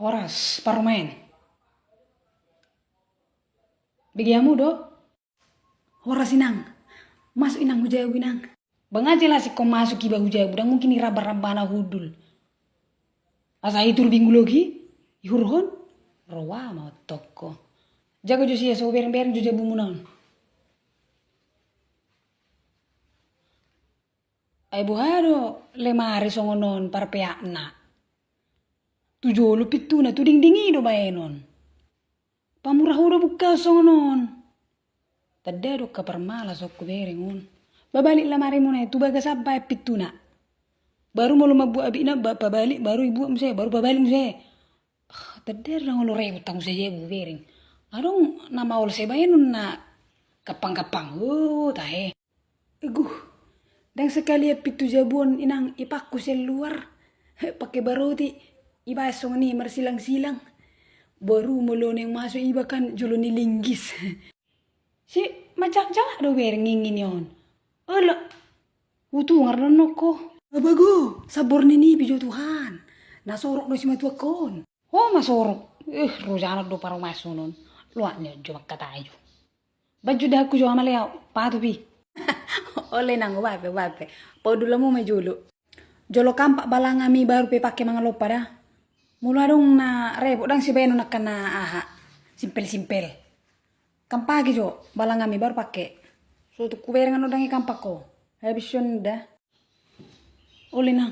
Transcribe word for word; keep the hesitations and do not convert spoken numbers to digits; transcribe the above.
Horas, parumaen. Bege hamu do? Horas inang. Masuk inang, hujabu inang. Bang aja lah singkon masuk iba hujabu, ndang mungkin iramba-ramba na hundul. Asa itur binggu logi, ihurhon, roa ma toko. Jago jo sia so bereng-bereng jo jabumuna on. Ai boha do lemari songon on parpeakna. Tu jolo pintuna, tu dingding i do baenon. Pamurah ho do buka songon on. Tanda do ka parmalas on hubereng on. Babalik lemari muna i tu bagas baen pintuna. Baru molo mambuat abitna ba pabalik baru ibuat muse baru pabalik muse. Ah, tanda do ndang olo rebut tanggung saja hubereng. Adong na maol se baenon na gampang-gampang. Oh, tahe. Eguh, ndang sekalian pintu jabu on inang ipangku sian luar. Pake baroti, ibaen songon i marsilang-silang. Baru molo naeng masuk iba kan jolo ni linggis. Si majak-jak do bereng ingin i on. Olo, hutungar do nokko. Abago, sambor ni nipi jo Tuhan. Na sorok do simatuak on. Ho ma sorok. Eh, rojanan do parumaen songon on. Loak ni on jo mangkatai jo. Baju dahanku jo amale au, patupi. Ole nang, ubape, ubape. Paudul hamu ma jolo. Jolo kampak balangami baru pe pake mangalompa da. Molo adong na repot ndang sibaenon angka na aha. Simpel-simpel. Kampaki jo balangami baru pake. So tung hubereng annon ndang i kampak ho. Habis on da. Ole nang.